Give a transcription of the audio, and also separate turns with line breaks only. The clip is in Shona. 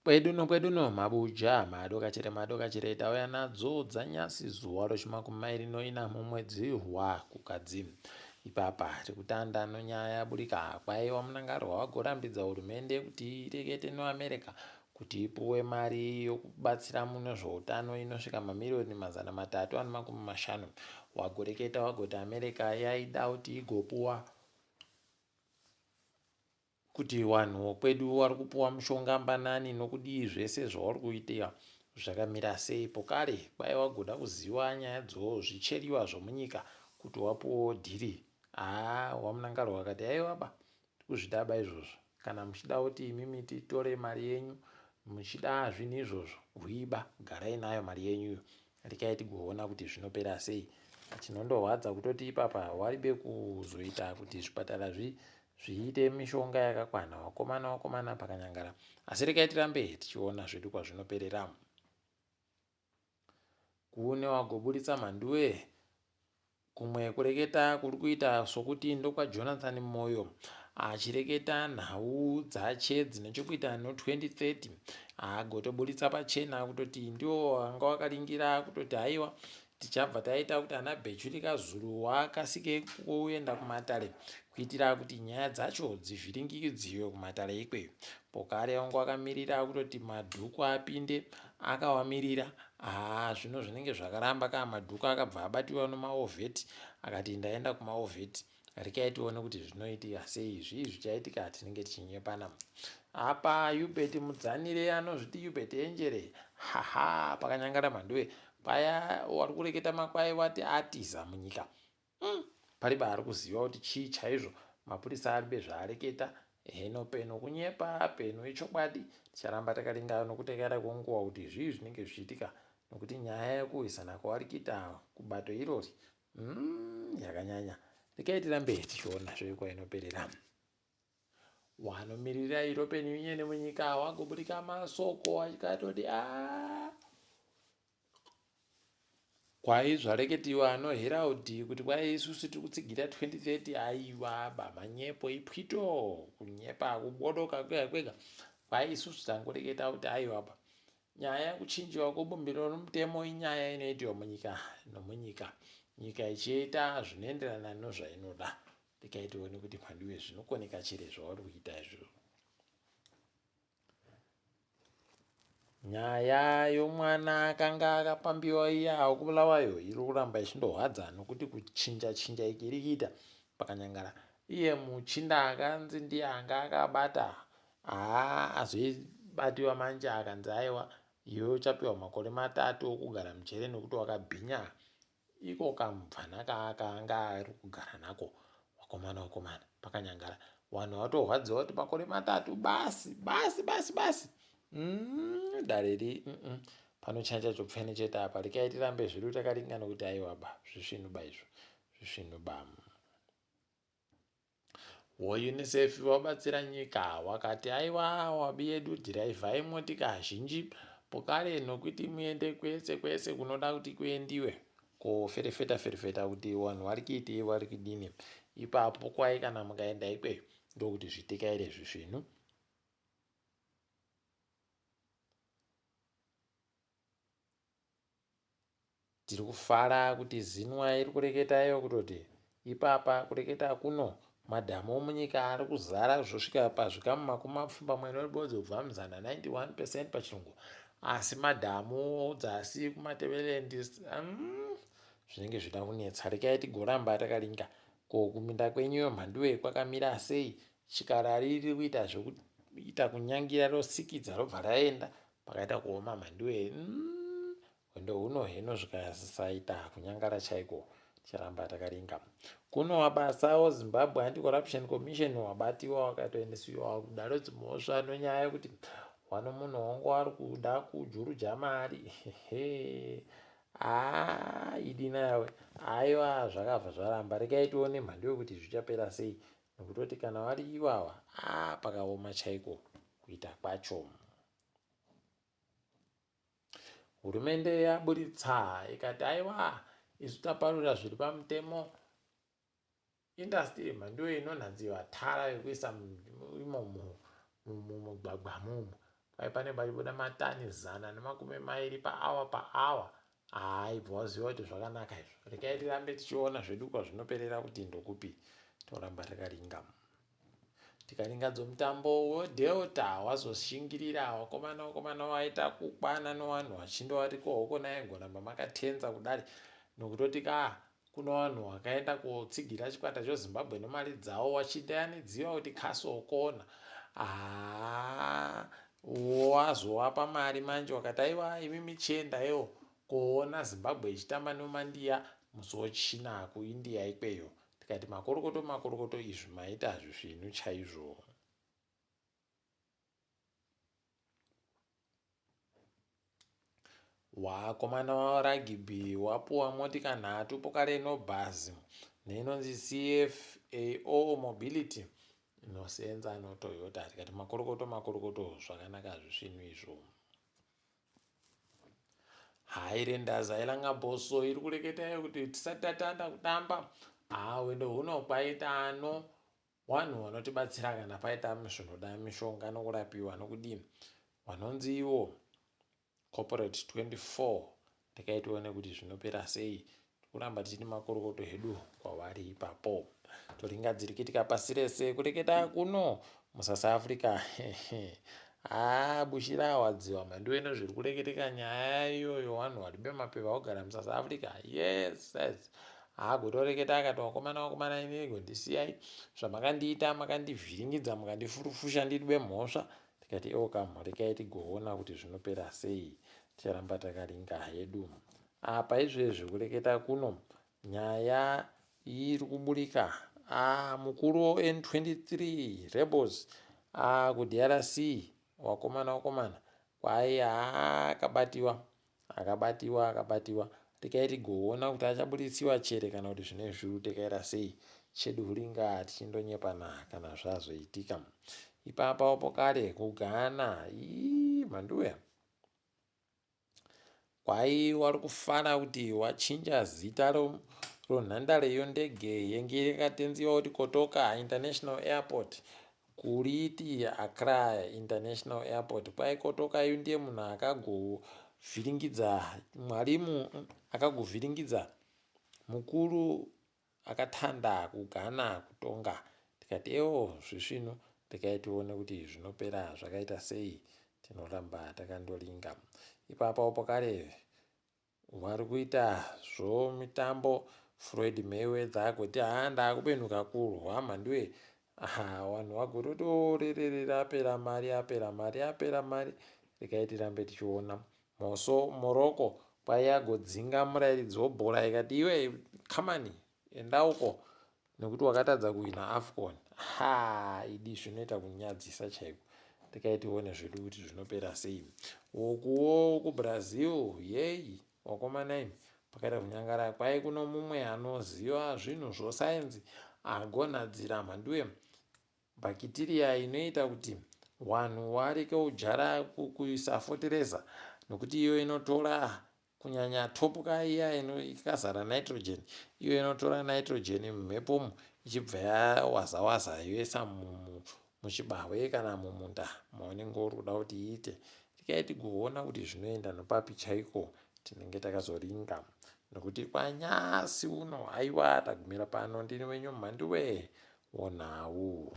Kwedu no kwedu no mabuja madokachere madokachere tauya nadzo dzanyasi zuva rochimakumi mairi noina mumwedzi waKukadzi. Ipapa tikutanda nonyaya yaburika kwaiwa Mnangarwa wagorambidza hurumende kuti irekete noAmerica kuti ipuwe mari yokubatsira mune zvoutano inosvika mamiriyoni 350. Wagoreketa wagoti America yaida kuti igopuwa kuti wanhu wokwedu wari kupuwa mushonga mbanani nokudii zvese zvauri kuitika zvakamira sei pokare kwai wagoda kuziva nyaya dzozvicheriwa zvomunyika kuti wapuwawo dhiri haa wamunangarwa akati aiwaba tikuzvidaba izvozvo kana muchida kuti imimi titore mari yenyu muchida zvinhu izvozvo huiba garai nayo mari yenyuyo rekai tigoona kuti zvinopera sei chinondorwadza kutoti ipapa waribe kuzoita kuti zvipatara zvi zviite mishonga yakakwana wakomana wakomana pakanyangara asi rekai tirambe tichiona zvedu kwazvinoperera kune wagoburitsa mhanduwe Kumwe kureketa kuri kuita sokuti ndokwaJonathan Moyo achireketa nhau dzache dzine chokuita no 2030 agotoburitsa pachena kutoti ndiwo wanga wakaringira kutoti haiwa tichabva taita kuti ana Bhechuri Kazulu wakasike kuenda kumatare kuitira kuti nyaya dzacho dzivhiringidziwe kumatare ikweyo. Pokare wanga wakamirira kutoti Madhuku apinde akawamirira haa zvino zvinenge zvakaramba kaa Madhuku akabva abatiwa nomaovheti akati ndaenda kumaovheti rekai tione kuti zvinoitika sei zvii zvichaitika tinenge tichinyepana apa Hubert Mudzanire anozviti Hubert Enjere haha pakanyangara mhanduwe paya wari kureketa makwai wati atiza munyika mm. Paribe ari kuziva kuti chii chaizvo mapurisa aribe zvaareketa heno peno kunyepa peno ichokwadi ticharamba takaringa nokutekera kwenguva kuti zvii zvinenge zvichiitika nokuti nyaya yekuwisana kwavari kuita kubato irori mm, yakanyanya rekai tirambe tichiona zvekwainoperera Wanomirira European Union munyika wagoburika masoko achikatoti a kwai zvareketiwa no Herald kuti kwai isusu tiri kutsigira 2030 aiwa bamanyepo ipwito kunyepa kubodoka kwega kwega kwai isusu tangoreketa kuti aiwa ba nyaya yekuchinjiwa kwebumbiro romutemo inyaya inoitiwa munyika nomunyika nyika ichiita zvinoenderana nozvainoda Regai tione kuti mhanduwe zvinokoneka chere zvauri kuita izvo. Nyaya yomwana akanga akapambiwa iya wekuBulawayo iri kuramba ichindorwadza nokuti kuchinja chinja iki iri kuita pakanyangara. Iye muchinda akanzi ndiye anga akabata haa azoibatiwa manje akanzi aiwa iwe uchapiwa makore matatu okugara mujere nokuti wakabhinya Iko kamubvana kaakanga ari kugara nako wakomana wakomana pakanyangara wanhu watorwadziwa kuti makore matatu basi basi basi basi mm, dare ri mm -mm. panochanja chopfene chete apa rikai tirambe zvedu takaringana kuti aiwa ba zvisvinu ba izvo zvisvinu ba WeUnicef wabatsira nyika wakati aiwa wabi yedu dhiraivhai motika zhinji pokare nokuti muende kwese kwese kunoda kuti kuendiwe koferefeta ferefeta kuti vanhu vari kuitei vari kudini ipapo kwai kana mukaenda ikweyo ndokuti zvitikaire zvisvinu Tiri kufara kuti Zinwa iri kureketa iyo kutoti ipapa kureketa kuno madhamu omunyika ari kuzara zvosvika pazvikamu makumi mapfumbamwe neribodzi kubva muzana 91 percent pachirungu asi madhamu odzasi kumatebelendi mm, zvinenge zvida kunetsa rekai tigoramba takaringa ko kuminda kwenyuyo mhanduwe kwakamira sei chikara riri kuita zvekuita kunyangira rosikidza robva raenda pakaita kuoma mhanduwe mm, hwendo huno heno zvikasaita kunyangara chaiko ticharamba takaringa kuno wabasa wezimbabwe anti-corruption commission wabatiwa wakatoendesiwa kudaro dzimhosva nonyaya yekuti wano munhu wangu ari kuda kujuruja mari haa idina yawe aiwa zvakabva zvaramba rekai tione mhandu yekuti zvichapera sei nokutoti kana vari iwawa aa pakaoma chaiko kuita kwacho Hurumende yaburitsa ikati aiwa isu taparura zviri pamutemo industry mhanduwe inonhanziwa tara yekuisa imomo mumugwagwa mumu. Kwai pane pachibuda matani 120 paawa paawa. Haa ibva waziva kuti zvakanaka izvo. Regai tirambe tichiona zvedu kwazvinoperera kuti ndokupi toramba takaringa. Tikaringa dzomutambo weDelta wazoshingirira wakomana wakomana waita kukwana nowanhu wachindovariko hoko naigoramba makatenza kudari nokutoti ka Kuno vanhu wakaenda kotsigira chikwata choZimbabwe nemari dzavo wachidanidziwa kuti Castle Corner. Haa wazowapa mari manje wakati aiwa imimi chiendaiwo koona Zimbabwe ichitamba nomandiya musi wochina kuIndia ikweyo. Tikati makorokoto makorokoto izvi maita zvisvinu chaizvo. Wakomana waragibhi wapuwa motika nhatu pokare nobhazi neinonzi CFAO Mobility inosenza noToyota. Tikati makorokoto makorokoto zvakanaka zvisvinu izvo. Highlanders ailanga boso iri kureketa iyo kuti tisati tatanda kutamba haa hwendo huno kwaita ano Wanhu wanotibatsira kana paita zvinoda mishonga nokurapiwa nokudii wanonzi iwo corporate 24 rekai tione kuti zvinopera sei tikuramba tichiti makorokoto hedu kwavari ipapo toringa dziri kuitika pasi rese kureketa kuno musasa africa haa bushira awadziwa mhanduwe nezviri kureketeka nyaya iyoyo wanhu wari bemapepa wogara musasa africa yes yes Agotoreketa akati wakomana wakomana inini gondisiyai zvamakandiita makandivhiringidza mukandifurufusha ndiri bemhosva tikati ewo kamhorekai tigoona kuti zvinopera sei ticharamba takaringa hedu apa izvezvi kureketa kuno nyaya iri kuburika ah, mukuru n23 rebels ah, kudrc wakomana wakomana kwai akabatiwa Akabatiwa akabatiwa regai tigoona kuti achaburitsiwa chere kana kuti zvine zvirutekaira sei chedu huringa tichindonyepana kana zvazoitika ipapa opo kare kuGhana ii mhanduwe kwai wari kufara kuti wachinja zita ronhandare yondege yenge yakatenziwa kuti Kotoka International Airport Kuriti Accra International Airport kwaikotoka yu ndiye munhu akagovhiringidza mwalimu akagovhiringidza mukuru akatanda kuGhana kutonga tikati ewo zvisvinu rekai tione kuti zvinopera zvakaita sei tinoramba takandoringa ipapawo pakare Vari kuita zvomitambo Floyd Mayweather agoti haa ndaakubenhuka kurwa mhanduwe haa vanhu vagototi orererere apera mari apera mari apera mari regai tirambe tichiona Moso Morocco kwaiyagodzinga murairidzi webhora ikati iwe kamani enda uko nekuti wakatadza kuhwina afcon ha idi zvinoita kunyadzisa chaiko rekai tione zvedu kuti zvinopera sei ukuwo kubrazil yeyi wakomana imi pakaita kunyangara kwai kuno mumwe anoziva zvinhu zvosainzi agonhadzira mhanduwe Bhakitiriya inoita kuti wanhu wareke kudyara kuisa fotireza nokuti iyo inotora kunyanya top ka iya ikazara nitrogen iyo inotora nitrogen mumhepo umu ichibva yawaza waza yoisa muchibahwe kana mumunda maunenge uri kuda kuti iite tikai tigoona kuti zvinoenda nopapi chaiko tinenge takazoringa nokuti kwanyasi uno aiwa tagumira pano ndini wenyu mhanduwe wonhau.